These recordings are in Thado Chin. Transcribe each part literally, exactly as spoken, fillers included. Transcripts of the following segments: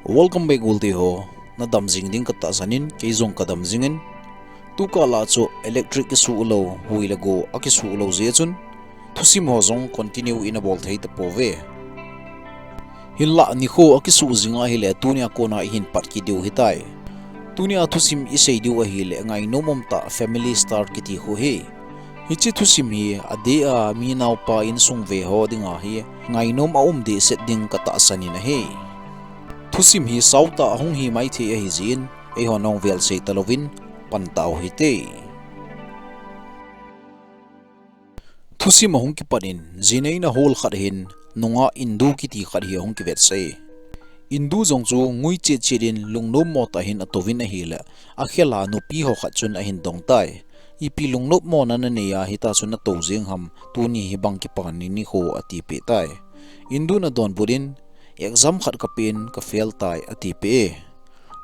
Welcome back, Golte ho. Na dam jing ding ka tahsan in, kei jong ka dam jing in. Tu kah la chu electric kisuh lou, hui le go akisuh lou jeh chun, thusim ho jong continue ina bol thei tapouve. Hinlah nikho akisuh jing ahile, tunia kona ihin pat kit diu ahitai. Tunia thusim isei diu ahile, ngainom umtah Family Star kiti khu ahi. Hiche thusim hi adeh a mi naopa insung ve ho dinga hi ngainom aum dehset ding ka tahsan in ahi. Thusim hi saotah ahung hi maithei ahi jeh in, eihon nong velsei talouvin pan tau hite. Thusim ahung kipat in, jineina hol khat hin, nungah Indu kiti khat hi ahung kivetsah e. Indu jong chu ngui chet chet in lungnom mo tah hin atouvin ahile, akhel a nupi ho khat chun ahin dong tai. Ipi lungnop mona nanei a hita chu natou jeng ham, tuni hi bang kipan ni nikho, atipeh tai. Indun adonbut in, exam khat kapen ka fail tai, atipeh e.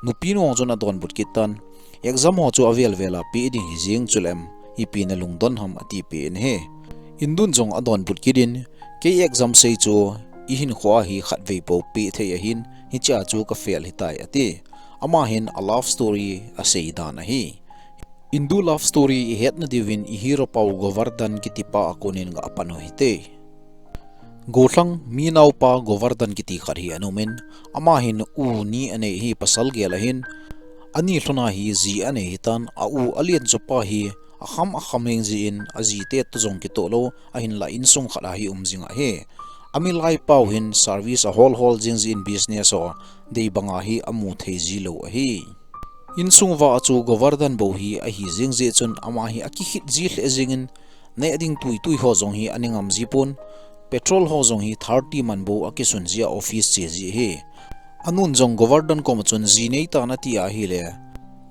Nupi nu chun adonbut kit tan, exam ho chu avel vel a pe ding hi jeng chuleh, ipi nalungdon ham, atipeh in ahi. Indun jong adonbut kit in, kei exam sei chu ihinkhoa hi khatvei bou pe thei ahin, hichea chu ka fail hitai, ati. Ama hin a love story asei dan ahi. Indu love story ihetna diuvin i hero pau Govardhan kitipa a konin ga pan u hite. Gollhang mi naopa Govardhan kiti khat hi ana umin, ama hin u ni anei ahi, pasal gel ahin, ani lhona hi ji anei hitan, a u alen chu pa hi akham akham heng jeh in ajite toh jong kitoh lou, ahinlah insung khat a hi um jing ahi. Amilai pau hin service ahol hol jing jeh in business ho dei banga hi amu thei ji lou ahi. Insung uva chu Govardhan bou hi ahi jeng jeh chun ama hi akikhit ji lheh jeng in, neh ding tui tui ho jong hi ana ngam ji pon, petrol ho jong hi thirty man bou akisun ji a office che ji ahi. Anun jong Govardhan koma chun jinei tan ati ahile,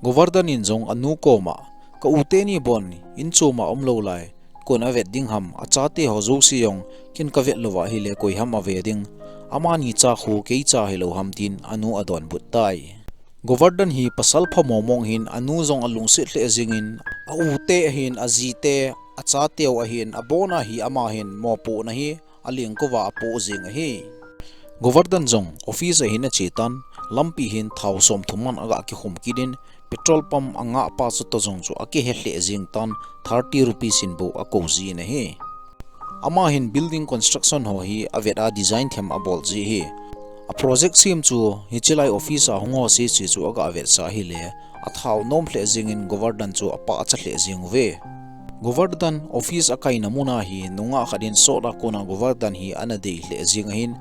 Govardhan in jong anu koma, ka u teni bon in chom a um lou lai, kon avet ding ham, achate ho jouse jong ken kavet lou va ahile koi ham ave ding, amani cha khu kei cha hilou ham, tin anu adonbut tai. Govardhan hi pasal pha momong hin, anu jong alungset lheh jeng in, a u te ahin, ajite, achate u ahin, abona hi ama hin mopohna hi alengkova apoh jeng ahi. Govardhan jong office a hin ache tan, lampi hin thao somthum man aga kikhum kit in, petrol pump angah pa chu toh jong chu akihe lheh jeng tan, thirty rupees in bou akou ji in ahi. Ama hin building construction ho hi avet a design them abol ji ahi. A project sem chu hiche lai office a hung ho sese chu aga vetsah ahile, athao nom lheh jeng in Govardhan chu apahcha lheh jeng uve. Govardhan office akaina muna hi nungah khat in sot a kona Govardhan hi ana dei lheh jeng ahin,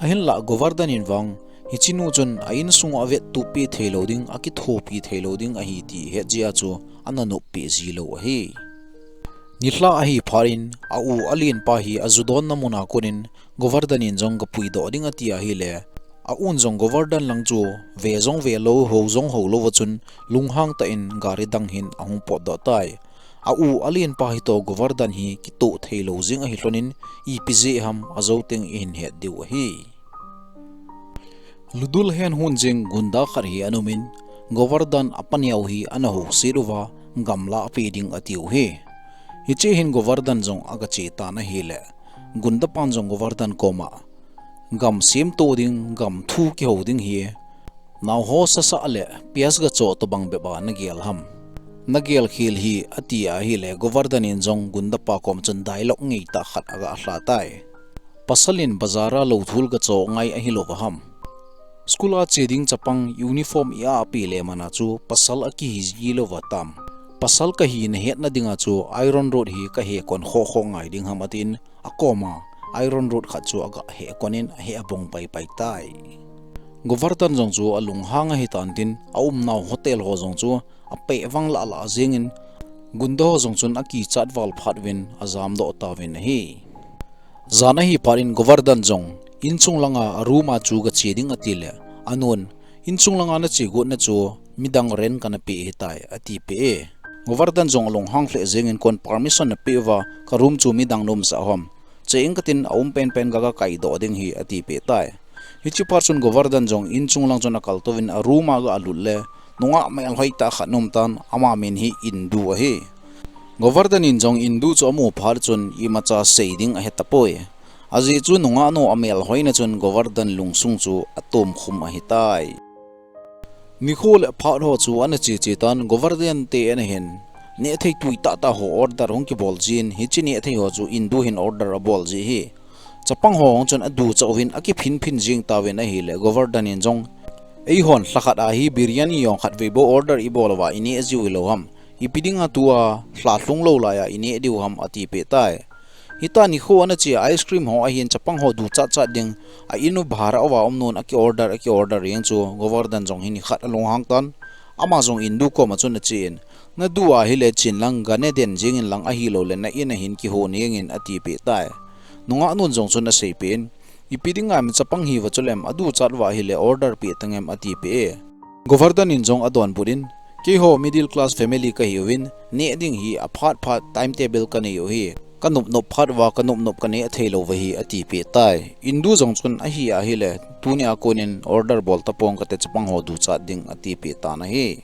ahinlah Govardhan in vang, hiche nu chun a insung a avettup pi thei lou ding, akithopi thei lou ding ahi ti het jeh a chu ana nop pi ji lou ahi. Nilhah ahi phat in, a u alen pa hi aju donna muna konin, Govardhan in jong ga puidoh ding ati ahile, a un jong Govardhan lang chu ve jong ve lou, hou jong hou lou va chun, lunghang tah in gari dang hin ahung potdoh tai. A u alen pa hi toh Govardhan hi kitoh thei lou jeng ahi lhonin, ipi jeh ham, ajou teng ihin het diu ahi. Ludul hen hun jing gunda khat hi ana umin, Govardhan apa neo hi ana houset uva, gamla ape ding atiu hi. Hiche hin Govardhan jong aga che tan ahile, gunda pan jong Govardhan koma, gam semto ding, gam thu kihou ding hi, naoho sasa le pias ga cho tobang bep a nagel ham. Nagel khel hi ati ahile, Govardhan in jong gunda pa kom chun dialogue ngeitah khat aga lha tai. Pasal in bazar a lou thul ga cho ngai ahilou va ham. School a che ding chapang uniform i-a ape le mana chu pasal akihi ji lou va tam. Pasal kahi nahetna dinga chu iron rod hi kahe kon khoh khoh ngai ding ham atin, akoma iron rod khat chu aga he konin ahe abong pai pai tai. Govardhan jong chu alunghang ahi tan tin, aumnau hotel ho jong chu apeh vang lah lah jengin, gunda ho jong chun akichat val phat uvin ajamdoh tauvin ahi. Jan ahi phat in Govardhan jong inchung langa a room a chu ga che ding ati le, anun, inchung langa nache got na chu midang rent kana pe ahitai, atipeh e. Govardhan jong alunghang lheh jengin, kon permission napeh uva, ka room chu midang na umsah ham. Che ing katin, aum penpen ga ga kaidoh ding hi, atipeh tai. Hiche phat chun Govardhan jong inchung lang chun akal touvin a room a aga lut le, nungah melhoi tah khat ana um tan, ama min hi Indu ahi. Govardhan in jong Indu chu amu phat chun imacha sei ding ahe tapoi. Ajeh chu nungah nu amel hoina chun Govardhan lungsung chu atom khum ahitai. Nikho le phat ho chu ana che che tan, Govardhan te ana hin nehthei tui tah tah ho order hung kibol jin, hiche nehthei ho chu Indu hin order abol ji hi. Chapang ho hung chun aduchah uvin akiphin phin jing tauvin ahile, Govardhan in jong, "Eihon lhakhat a hi biryani jong khatvei bou order ibol uva ineh jiu hilou ham? Ipi dinga tua lha lhung lou laiya ineh diu ham?" ati peh tai. Hitia nikho ana che a ice cream ho ahin chapang ho duchat chat ding a in u bhara uva um nun aki order, aki order jeng chu Govardhan jong hi nikhat alunghang tan. Ama jong Indu koma chun achen, "Nadu ahile chen lang, gane den jeng in lang, ahilou le na in a hin kihon jeng in," ati peh tai. Nungah nun jong chun asei peh in, "Ipi dinga mi chapang hiuva chulem, aduchat uva ahile order peh tangem?" ati peh e. Govardhan in jong adonbut in, "Keiho middle class family kahiuvin, neh ding hi aphat phat timetable kanei u hi. Kanop nop phat uva, kanop nop kaneh thei lou uva hi," ati peh tai. Indu jong chun, "Ahi ahile, tunia konin order bol tapong kate, chapang ho duchat ding," ati peh tan ahi.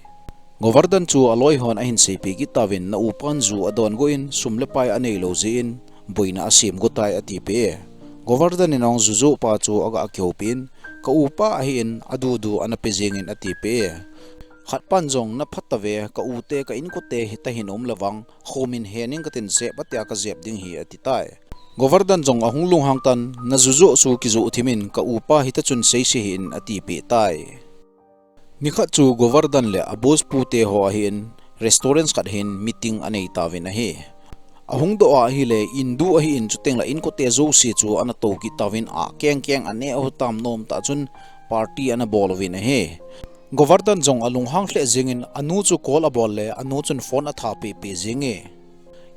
Govardhan chu aloi hon ahin seipeh kit tauvin, "Na upan ju adon go in, sum le pai anei lou jeh in, boina asem go tai," ati peh e. Govardhan in jong jujoh pa chu aga kihoupi in, "Ka upa ahin, adu du ana pe jeng in," ati peh e. Khat pan jong, "Na phat tave, ka u te, ka inkote hita hin um le vang, khomin hen in katin, jep atia kajep ding hi," ati tai. Govardhan jong ahung lunghang tan, "Na jujoh chu kijoh thim in, ka upa hita chun seise hih in," ati peh tai. Nikhat chu Govardhan le a boss pu te ho ahin restaurant khat hin meeting anei tauvin ahi. Ahung doh a ahile, Indu ahin chuteng le inkote jouse chu ana tou kit tauvin, akeng keng aneh u tam nom tah chun party ana bol uvin ahi. Govardhan jong alunghang lheh jeng in, anu chu call abol le, anu chun phone atha peh peh jeng e.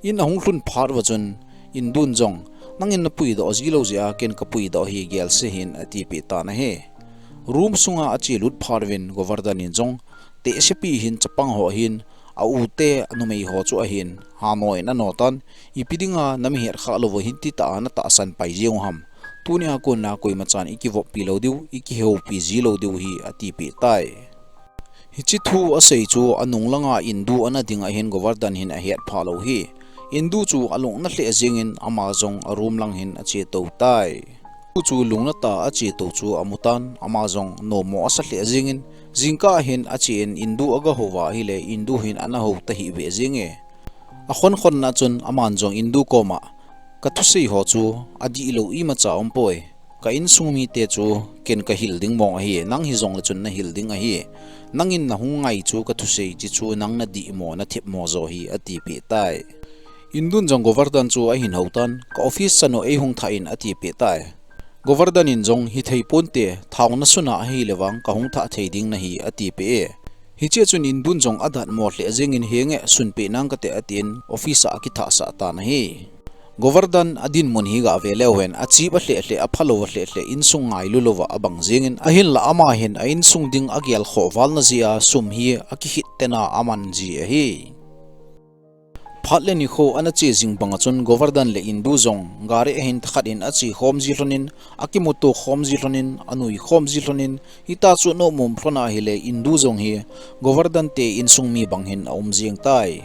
In ahung lhun phat uva chun, Indun jong, "Nangin napuidoh jilou jeh a ken kapuidoh hi, gel se hih in," ati peh tan ahi. Room sunga ache lut phat uvin Govardhan in jong, "Tehsepi hin chapang ho ahin, a u te, anumei ho chu ahin, hano in ano tan, ipi dinga nami het khah lou uva hiti tah a natahsan pai jeng u ham? Tunia kona koima chan ikivoppi lou diu, ikihoupi jilou diu hi," ati peh tai. Hiche thu asei chu anung langa Indu ana ding ahin Govardhan hin ahet pha lou hi. Indu chu alung ana lheh jeng in ama jong a room lang hin ache tou tai. Indu chu lungnat a ache tou chu amu tan, ama jong nomo asa lheh jeng in, jingkah hin ache in Indu aga hou va ahile, Indu hin ana hou tahih ve jeng e. Akhon khon na chun aman jong Indu koma, "Ka thusei ho chu adih lou imacha um poi. Ka insung mite chu ken kahil ding mong ahi, nang hijong le chun nahil ding ahi. Nangin nahung ngai chu ka thusei chi chu nang nadih mo, nathep mo jo hi," ati peh tai. Indun jong Govardhan chu ahin hou tan, "Ka office chanu eihung thah in," ati peh tai. Govardhan in jong, "Hithei ponte, thao nasun a ahile vang kahung thah thei ding nahi," ati peh e. Hichea chun Indun jong adatmo lheh jeng in, "Henge, sunpeh nang kate," atin office a akithah sah tan ahi. Govardhan adinmun hi gave leu hen, achip alheh lheh, aphalou alheh lheh, insung ngailu louva abang jeng in, ahinlah ama hin a insung ding agel khoh val na jeh a sum hi akihit tena aman ji ahi. Phat le nikho ana che jing banga chun Govardhan le Indu jong gari ahin thakhat in ache khom ji lhon in, akimuto khom ji lhon in, anui khom ji lhon in, hitia chu anom um lhon ahile Indu jong hi Govardhan te insung mi bang hin aum jeng tai.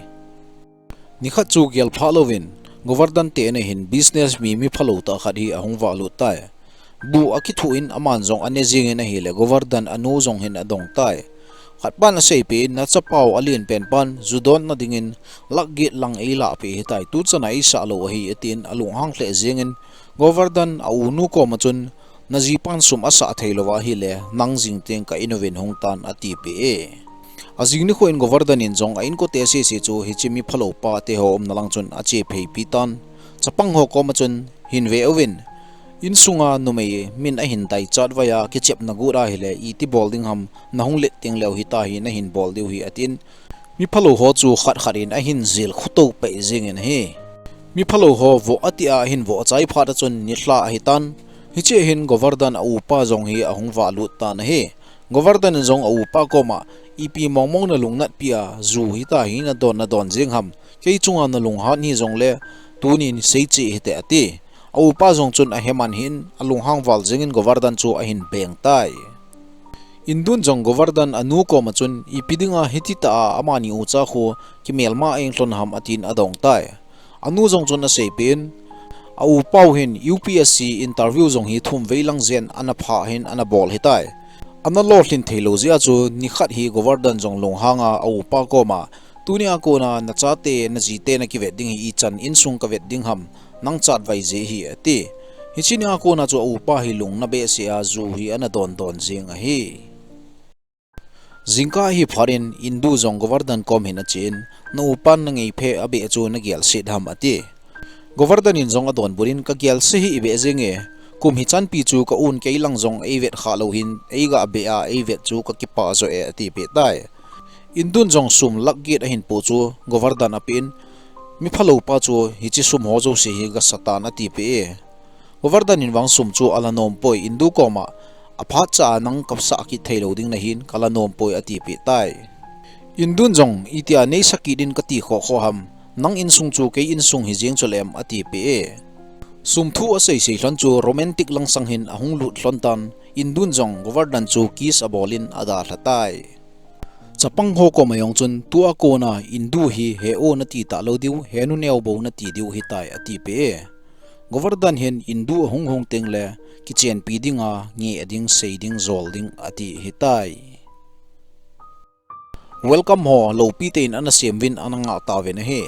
Nikhat chu gel phah louvin, Govardhan te ana hin business mi, mi phalou tah khat hi ahung valut tai. Bu akithuh in aman jong ane jeng in ahile, Govardhan anu jong hin adong tai. Khat pan aseipeh in, "Nachapa u alen pen pan, ju donna dingin, lakh get lang eilah peh hitai, tuchan a eisah lou ahi," atin alunghang lheh jeng in, Govardhan a unu koma chun, "Najipan sum asah thei louva ahile, nang jing teng ka in uvin hung tan," ati peh e. Ajing nikho in Govardhan in jong a inkote sese chu hiche mi phalou pa te ho umna lang chun ache pheipi tan. Chapang ho koma chun, "Hin ve uvin, insunga numei min ahin daichat vai a, kichepna got ahile, iti bol ding ham, nahung let teng leu hitia hi nahin bol diu hi," atin, mi phalou ho chu khat khat in ahin jil khutou peh jeng in ahi. Mi phalou ho voh ati a ahin voh chai phat a chun nilhah ahi tan. Hichea hin Govardhan a upa jong hi ahung valut tan ahi. Govardhan in jong a upa koma, "Ipi mong mong nalung natpi a, ju hitia hi nadon, nadon jeng ham? Kei chunga nalunghan hijongle, tunin seicheh hite," ati. A upa jong chun aheman hih in, alunghang val jeng in Govardhan chu ahin beng tai. Indun jong Govardhan anu koma chun, "Ipi dinga hiti tah a amani ucha khu kimelma a eilhon ham?" atin adong tai. Anu jong chun aseipeh in, A upau hin U P S C interview jong hi thum vei lang jen ana pha hin ana bol hitai. Ana lolhin theilou jeh a chu nikhat hi Govardhan jong lunghanga a upa koma, "Tunia kona nachate, najite nakivet ding hi ichan insung kavet ding ham, nang chatvai jeh hi," ati. Hiche nia kona chu a upa hi lungna behseh a ju hi ana dondon jing ahi. Jingkah hi phat in Indu jong Govardhan kom hin achen, "Na upan nangeiphe abeh chu nagel set ham," ati. Govardhan in jong adonbut in, "Kagel se hih beh jenge, kum hichanpi chu ka un kei lang jong eivet khalou hin, eiga beh a eivet chu kakipah joh e," atipeh tai. Indun jong sum lakh get ahin po chu Govardhan apen, "Mi phalou pa chu hiche sum ho jouse hi gasa tan," atipeh e. Govardhan in vang sum chu ala nompoi, Indu koma, "Aphat cha a nang kasah kit theilou ding nahin, kala nompoi," atipeh tai. Indun jong, "Itia neisah kit in kati khoh khoh ham, nang insung chu kei insung hijeng chuleh em," atipeh e. Sum thu asei sei lhon chu romantic langsang hin ahung lut lhon tan, Indun jong Govardhan chu kiss abol in adalha tai. Chapang ho koma jong chun, "Tua kona Indu hi he-o nati talou diu, henu neo bou nati diu hitai," atipeh e. Govardhan hin Indu ahung hung tengle, kichenpi dinga, ngeh ding, sei ding, jol ding, ati hitai. Welcome ho, loupite in ana sem uvin ana ngah tauvin ahi.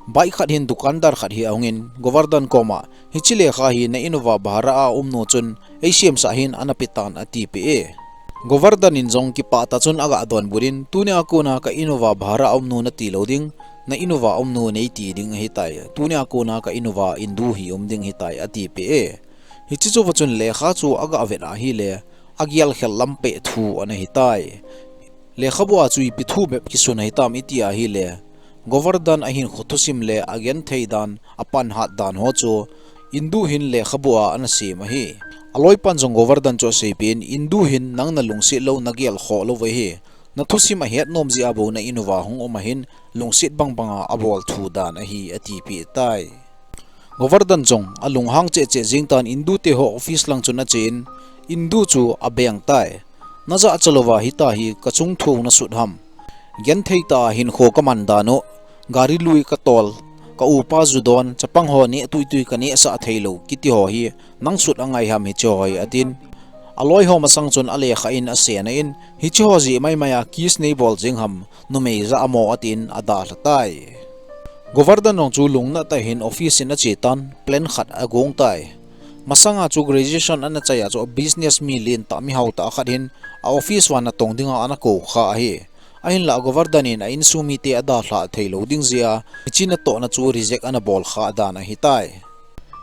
Bike khat hin dukandar khat hi ahung in, Govardhan koma, "Hiche lekha hi na in uva bhara a um nu chun, eisem sah hin ana pe tan," atipeh e. Govardhan in jong kipah tah chun aga donbut in, "Tunia kona ka in uva bhara a um nu nati lou ding, na in uva um nu neiti ding ahitai. Tunia kona ka in uva Indu hi um ding hitai," atipeh e. Hiche chu va chun lekha chu aga vet ahile, agel khel lam peh thu ana hitai. Lekhabu a chu ipi thu bep kisun ahitam iti ahile, Govardhan ahinkho thusim le agenthei dan, apanhat dan ho chu Indu hin lekhabu a ana sem ahi. Aloipan jong Govardhan chu aseipeh in, "Indu hin nang nalungset lou, nagel khoh lou ahi. Nathusim ahet nom jeh a bou na in uva hung um ahin, lungset bang banga abol thu dan ahi," atipeh tai. Govardhan jong alunghang cheh cheh jing tan, Indu te ho office lang chun achen, Indu chu abeng tai. "Najah cha louva hitia hi kachung thu nasut ham. Genthei tah a hinkho kaman dan u, gari lui katol, ka upa ju don, chapang ho neh tui tui kaneh sah theilou kiti ho hi, nang sut angai ham hiche ho hi," atin. Aloi ho masang chun alekha in asena in, "Hiche ho jeh mai mai a kiss neibol jing ham, numei jah a mo," atin adalha tai. Govardhan jong chu lungnat tah in office in ache tan, plan khat agong tai. Masanga chu graduation ana chai a chu business mi lentah, mihao tah khat hin a office uva natong dinga ana kou kha ahi. Ahinlah Govardhan in a insung mite adalha theilou ding jeh a, hiche natohna chu reject ana bol kha dan ahitai.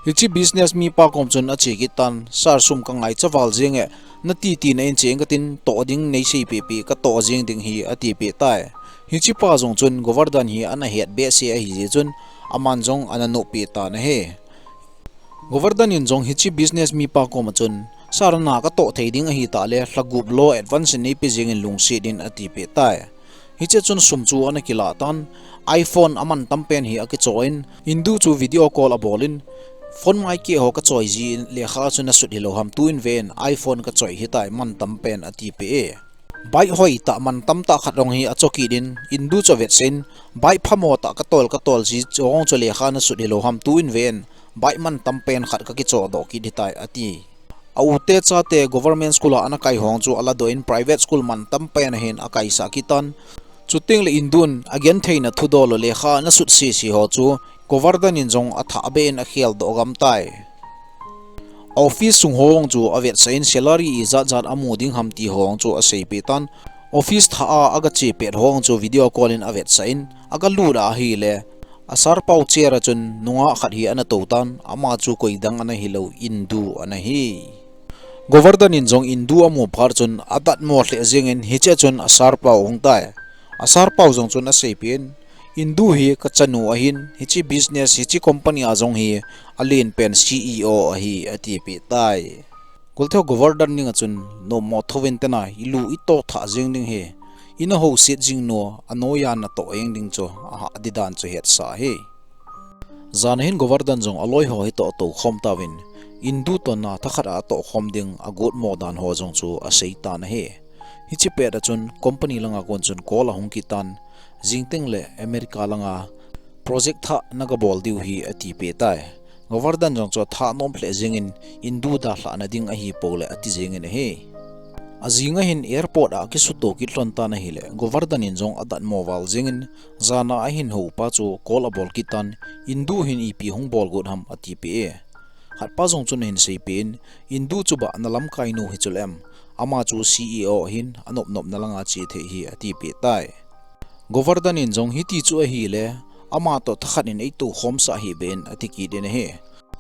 Hiche business mipa kom chun ache kit tan, "Sir, sum kangaicha val jenge, nati tina in cheng katin, toh ding neiseipeh peh, katoh jeng ding hi," atipeh tai. Hiche pa jong chun Govardhan hi ana het behseh ahi jeh chun, aman jong ana noppi tan ahi. Govardhan in jong hiche business mipa koma chun, "Sir, na katoh thei ding ahitah le, lha gup lou advance in neipe jeng in lungset in," atipeh tai. Hiche chun sum chu ana kilah tan, iPhone amantam pen hi akichoh in, Indu chu video call abol in, "Phone maikeh ho kachoi jin lekha chu nasut hilou ham, tuin ven, iPhone kachoi hitai, mantam pen," atipeh e. Bike hoitah mantam tah khat jong hi achoh kit in, Indu chu avetsah in, "Bike phamo tah katol katol ji, chu hong chu lekha nasut hilou ham, tuin ven, bike mantam pen khat kakichoh doh kit hitai," ati. A u te cha te government school a ana kai ho chu aladoh in private school mantam pen ahin akaisah kit tan. Chuteng le Indun agentheina thudol u lekha nasut sese ho chu Govardhan in jong athah beh in akhel doh gam tai. Office sung ho chu avetsah in salary ijat jat amu ding ham ti ho chu aseipeh tan. Office thah a agache pet ho chu video call in avetsah in agalut ahile, a sir pau chair a chun nungah khat hi ana tou tan, ama chu koidang ana hilou, Indu ana hi. Govardhan in jong Indu amu phat chun adatmo lheh jeng in hiche chun a sir pau ahung tai. A sir pau jong chun aseipeh in, Indu hi kachanu ahin, hiche business, hiche company a jong hi alen pen C E O ahi, atipeh tai. Golthe Govardhan dinga chun, "Nommo thouvin tena, ilu itoh thah jeng ding hi, ina houset jing nu, anoiya natoh jeng ding chu, ahah di dan chu hetsah hi." Jan ahin Govardhan jong aloi ho hi toh atou khom tauvin, Indu toh na thakhat a atoh khom ding agotmo dan ho jong chu asei tan ahi. Hiche pet a chun company langa kon chun call ahung kit tan, jingteng le America langa project thah nagabol diu hi atipeh tai. Govardhan jong chu atha nom lheh jengin, Indu dalhah na ding ahi pole ati jengin ahi. Ajing ahin airport a akisuto kit lhon tan ahile, Govardhan in jong adatmo val jengin, jana ahin houpa chu call abol kit tan, Indu hin ipi hung bol got ham atipeh e. Khatpa jong chun ahin seipeh in, Indu chu ba na lamkai nu hi chule em, ama chu C E O ahin, anop nop na langa che thei hi atipeh tai. Govardhan in jong hiti chu ahile, ama toh thakhat in eitoh khomsah hih beh in ati kit in ahi.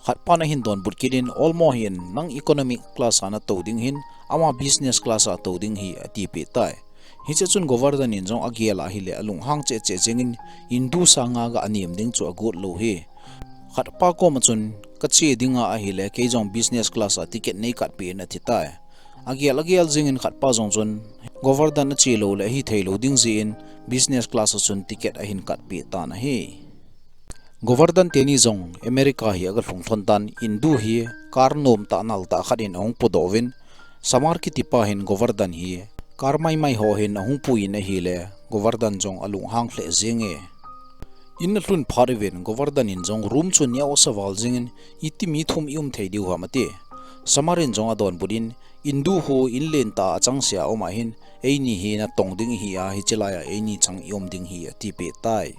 Khatpan ahin donbut kit in, olmo hin nang economic class a natou ding hin, ama business class a tou ding hi atipeh tai. Hiche chun Govardhan in jong agel ahile alunghang cheh cheh jengin, Indu sanga ga anem ding chu agot lou hi. Khatpa koma chun, kache dinga ahile, kei jong business class a ticket nei katpeh in ati tai. Agel agel jengin khatpa jong chun, Govardhan ache lou le ahithei lou ding jeh in, business class a chun ticket ahin katpeh tan ahi. Govardhan teni jong America hi aga lhung lhon tan, Indu hi car nomtah naltah khat in ahung podoh uvin, Samar kitipa hin Govardhan hi car maimai ho hin ahung pui in ahile, Govardhan jong alunghang lheh jenge. In alhun phat uvin, Govardhan in jong room chu neo asa val jengin, iti mi thum ium thei diu ham ati. Samar in jong adonbut in, Indu hu in lentah a achangseh a um ahin, eini hi natong ding ihi a, hiche laiya eini chang ium ding hi atipeh tai.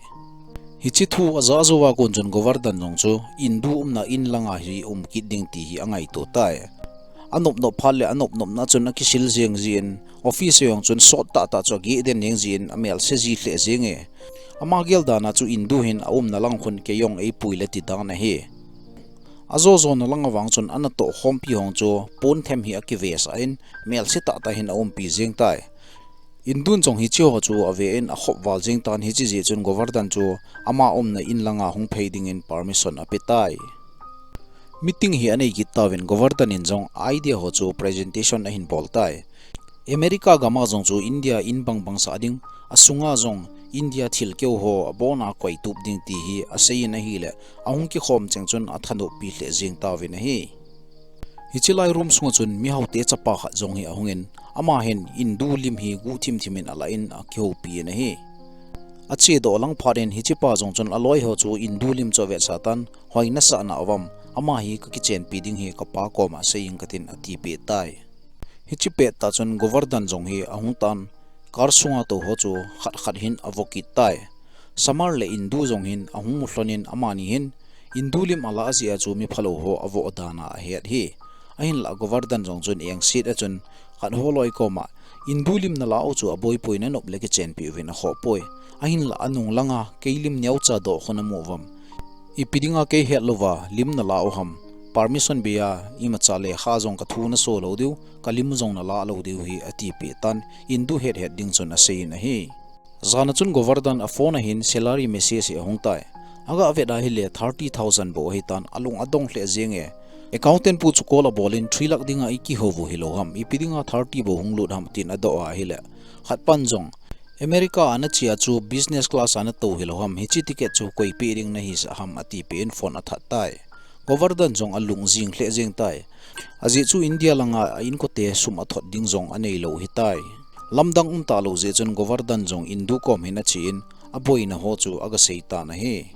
Hiche thu ajah jouva kon chun Govardhan jong chu Indu umna in langa hi um kit ding ti hi angaito tai. Anop nop phat le anop nopna chun akisil jeng jin, office a jong chun sot tahtah chu ageh den jeng jin, amelse ji lheh jenge. Ama gel dan a chu Indu hin aumna lang khun kei jong eipui le ti dan ahi. Ajo jona langa vang chun anatoh khompi hon chu pon them hi akivesah in, melse tahtah hin aumpi jeng tai. Indun jong hiche ho chu ave in akhop val jeng tan, hiche jeh chun Govardhan chu ama umna in langa hung phei dingin permission ape tai. Meeting hi anei kit tauvin Govardhan in jong idea ho chu presentation ahin bol tai. America gama jong chu India in bangbang sah ding, asunga jong India thilkeo ho abona koitup ding ti hi aseiyin ahile, ahung kikhom cheng chun athanoppi lheh jeng tauvin ahi. Hiche lai room sunga chun mihaote chapa khat jong hi ahungin, ama hin Indu lim hi guhthim thim in alah in akihoupi in ahi. Achedoh lang phat in hichepa jong chun aloi ho chu Indu lim chu avetsah tan, hoi nasah nauvam, ama hi kakichenpi ding hi kapa koma seiyin katin atipeh tai. Hiche pettah chun Govardhan jong hi ahung tan, car sunga tou ho chu khat khat hin avo kit tai. Samar le Indu jong hin ahung mu lhonin amani hin Indu lim alah jeh a chu miphalou ho avoh dan a ahet hi. Ahinlah Govardhan jong chun engset a chun khat ho loi koma, Indu lim nalah u chu aboipoi, nanop le kichenpi uvin akhoh poi. Ahinlah anung langa kei lim neocha doh khu namu uvam. Ipi dinga kei hetlouva lim nalah u ham. Permission beiya imacha lekha jong kathu naso lou diu, kalim jong nalah lou diu hi atipeh tan, Indu het het ding chun aseiyin ahi. Jana chun Govardhan a phone a hin salary message hi ahung tai. Aga vet ahile thirty thousand bou ahitan, alung adong lheh jenge. Accountant pu chu call abolin three lakh dinga ikihou u hilou ham, ipi dinga thirty bou hung lut ham tin adoh ahile, khatpan jong, America a nache a chu business class a natou hilou ham, hiche ticket chu koi peh ding nahisah ham atipeh in phone athat tai. Govardhan jong alung jing lheh jeng tai. Ajeh chu India langa a inkote sum athot ding jong aneilou hitai. Lamdang umtalou jeh chun Govardhan jong Indu kom hin achen, aboina ho chu agasei tan ahi.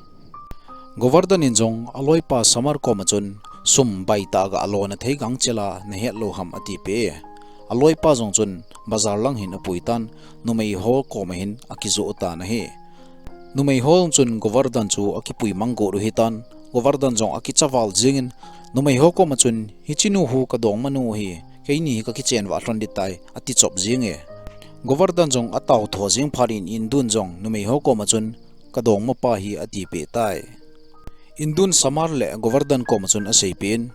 Govardhan in jong aloipa Samar koma chun sum baitah ga alona thei gangchela nahet lou ham atipeh e. Aloipa jong chun bazar lang hin apui tan, numei ho koma hin akijoh tan ahi. Numei ho chun Govardhan chu akipui mang got u hitan, Govardhan jong akicha val jengin, numei ho koma chun, hiche nu hu kadongma nu hi, keini hi kakichen vah lhon ding tai, ati chop jenge. Govardhan jong atao tho jeng phat in Indun jong numei ho koma chun, kadongma pa hi atipeh tai. Indun Samar le Govardhan koma chun aseipeh in,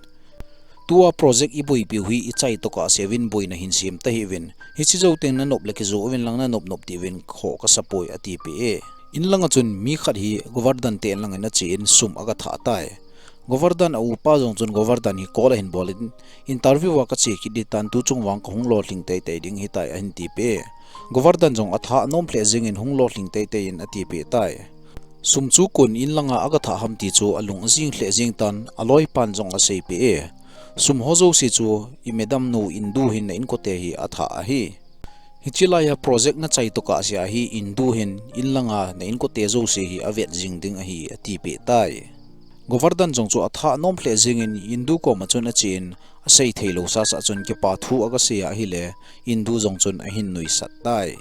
tua project iboipiu hi ichai tokah seuvin boina hin sem tahih uvin, hiche jou teng nanop le kijoh uvin lang nanop nop tivin khoh kasapoi atipeh e. In langa chun mi khat hi Govardhan te in langin achen sum agathah tai. Govardhan a upa jong chun Govardhan hi call ahin bolin, interview a kache kit ding tan, tuchung vang kahung lolhing teitei ding hitai ahin tipeh e. Govardhan jong athah anom lheh jengin hung lolhing teitei in atipeh tai. Sum chu koin in langa agathah ham ti chu alung ajing lheh jeng tan, aloipan jong aseipeh e. Sum ho jouse chu i madam nu Indu hin na inkote hi athah ahi. Hiche laiya project nachai tokah sea hi Indu hin in langa na inkote jouse hi avet jing ding ahi atipeh tai. Govardhan jong chu atha nom lheh jingin Indu koma chun achen, asei thei lou sasa chun kipa thu aga sei ahile, Indu jong chun ahin nuisat tai.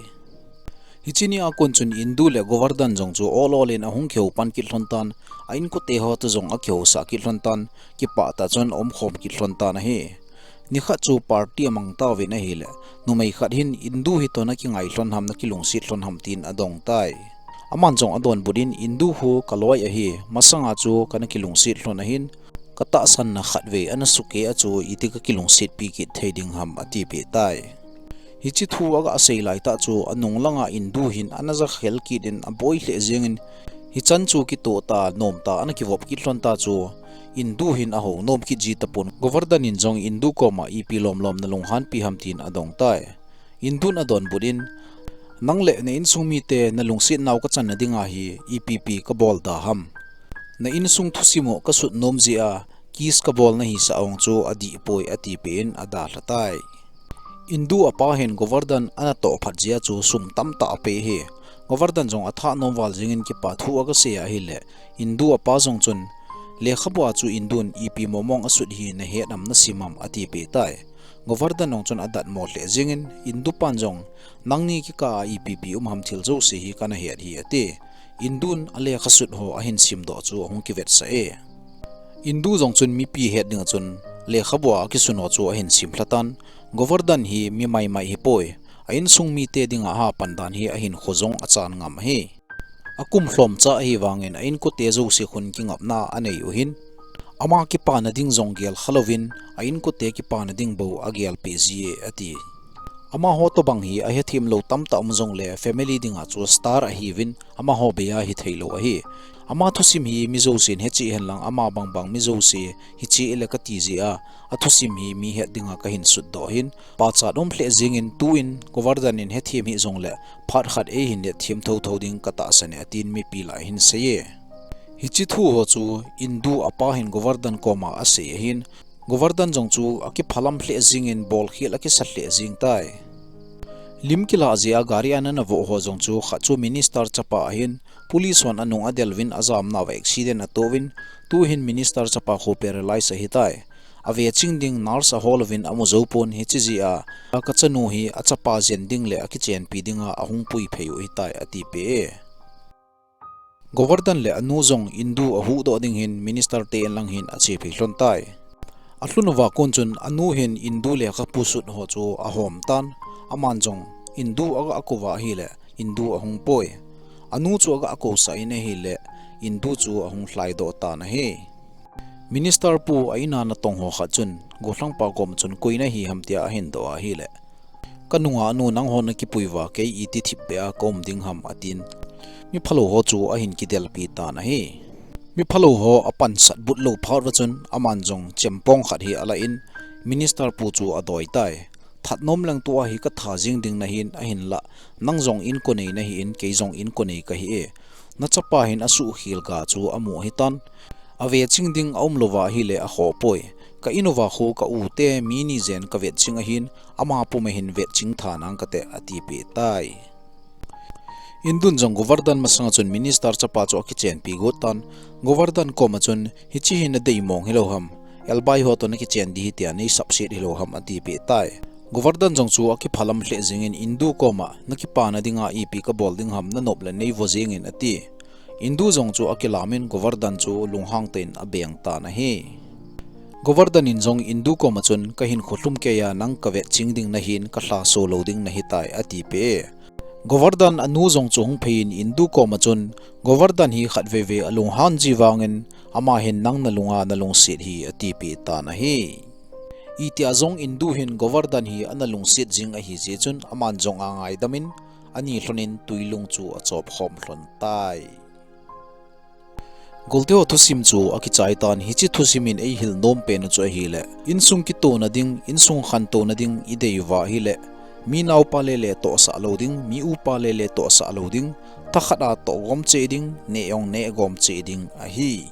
Hiche nia kon chun Indu le Govardhan jong chu ol ol in ahung kihou pan kit lhon tan, a inkote ho toh jong akihou sah kit lhon tan, kipah tah chun aum khom kit lhon tan ahi. Nikhat chu party amang tauvin ahile, numei khat hin Indu hi toh na kingai lhon ham, na kilungset lhon ham tin adong tai. Aman jong adonbut in, Indu hi kaloi ahi, masanga chu kana kilungset lhon ahin, katahsan na khatvei ana sukeh a chu iti kakilungsetpi kit thei ding ham, atipeh tai. Hiche thu aga sei lai tah chu anung langa Indu hin ana jakhel kit in aboi lheh jingin, hichan chu kitoh tah, nom tah, ana kivop kit lhon tah chu Indu hin ahou nom kit ji tapon. Govardhan in jong Indu koma ipi lomlom na lunghanpi ham tin adong tai. Indun adonbut in, nang le na insung mite na lungset nau kachan na dinga hi ipi pi kabol da ham. Na insung thusim u kasut nom jeh a, kiss kabol na hisah ong chu adih poi atipeh in adalha tai. Indu apa hin Govardhan ana toh phat jeh a chu sum tamtah apeh hi. Govardhan jong atha nom val jingin kipa thu aga sei ahile, Indu apa jong chun, lekhabu a chu Indun ipi momong asut hi nahet am nasim am atipeh tai. Govardhan jong chun adatmo lheh jingin, Indu pan jong, nangni kikah a ipi pi um ham, thil jouse hi kana het hi ati. Indun alekha sut ho ahin simdoh chu ahung kivetsah e. Indu jong chun mipi het dinga chun lekhabu a akisun ho chu ahin sim lha tan, Govardhan hi mi maimai hipoi, a insung mite dinga ahapan dan hi ahinkho jong achan ngam ahi. Akum lhomcha ahivangin a inkote jouse khun kingapna anei u hin, ama kipana ding jong gelkha louvin, a inkote kipana ding bou agelpeh ji e ati. Amaho tobang hi ahethem lou tamtah um jongle family dinga chu star ahiuvin, amaho bei a hithei lou ahi. Ama thusim hi mi jousen hechen lang, ama bangbang mi jouse hiche le kati jeh a, athusim hi mi het dinga kahin sutdoh hin, pachat um lheh jingin, tuin Govardhan in hethem hih jongle phat khat eihin hetthem thotho ding katahsan e atin mipi lah a ahin sei e. Hiche thu ho chu Indu apa hin Govardhan koma asei ahin, Govardhan jong chu akiphalam lheh jingin bolkhel akisa lheh jing tai. Lim kilah jeh a gari a ana voh ho jong chu khat chu minister chapa ahin, police hon anung adel uvin ajamnauva accident atoh uvin, tuhin minister chapa khu paralyze ahitai. Aveching ding nurse ahol uvin amu jou pon, hiche jeh a, kachanu hi achapa jen ding le akichenpi dinga ahung puiphei u ahitai atipeh e. Govardhan le anu jong Indu ahuhdoh ding hin minister te in lang hin achephei lhon tai. Alhun uva kon chun anu hin Indu lekhabu sut ho chu ahom tan, aman jong Indu aga kouva ahile Indu ahung poi. Anu chu aga kousah in ahile Indu chu ahung lhaidoh tan ahi. Minister pu a in a natong ho khat chun gollhangpa koma chun koi nahi ham tia ahin doh ahile, kanunga nu, nangho nakipui uva kei iti thipbeh a kaum ding ham atin, miphalou ho chu ahin kidelpi tan ahi. Miphalou ho apansat but lou phat uva chun aman jong chempong khat hi alah in minister pu chu adoi tai. That nom leng tua hi katha jing ding nahin, ahinlah nang jong inko nei nahin, kei jong inko nei kahi e. Nachapa hin asuhkhel ga chu amu ahitan. Aveching ding aum louva ahile akhoh poi. Ka in uva khu ka u te mi ni jen kavetching ahin, ama puma hin vetching tha nang kate atipeh tai. Indun jong Govardhan masanga chun minister chapa chu akichenpi got tan, Govardhan koma chun, hiche hi nadei mong hilou ham, elbai ho toh nakichen ding hi tia neisapset hilou ham atipeh tai. Govardhan jong chu akiphalam lheh jingin Indu koma, nakipana dinga ipi kabol ding ham, nanop le neivo jengin ati. Indu jong chu akilamin Govardhan chu lunghang tah in abeng tan ahi. Govardhan in jong Indu koma chun, kahinkho lhum keiya nang kavetching ding nahin, kalhaso lou ding nahitai atipeh e. Govardhan anu jong chu hung phei in Indu koma chun, Govardhan hi khatvei vei alunghan ji vangin, ama hin nang nalunga nalungset hi atipeh tan ahi. Itia jong Indu hin Govardhan hi ana lungset jing ahi jeh chun aman jong angaidam in, ani lhonin twilung chu achop khom lhon tai. Golte ho thusim chu akichai tan, hiche thusim in eihil nom pen u chu ahile, insung kitona ding, insung khantouna ding idei uva ahile, mi naopa lele tohsah lou ding, mi upa lele tohsah lou ding, thakhat a tohgom cheh ding, neh jong nehgom cheh ding ahi.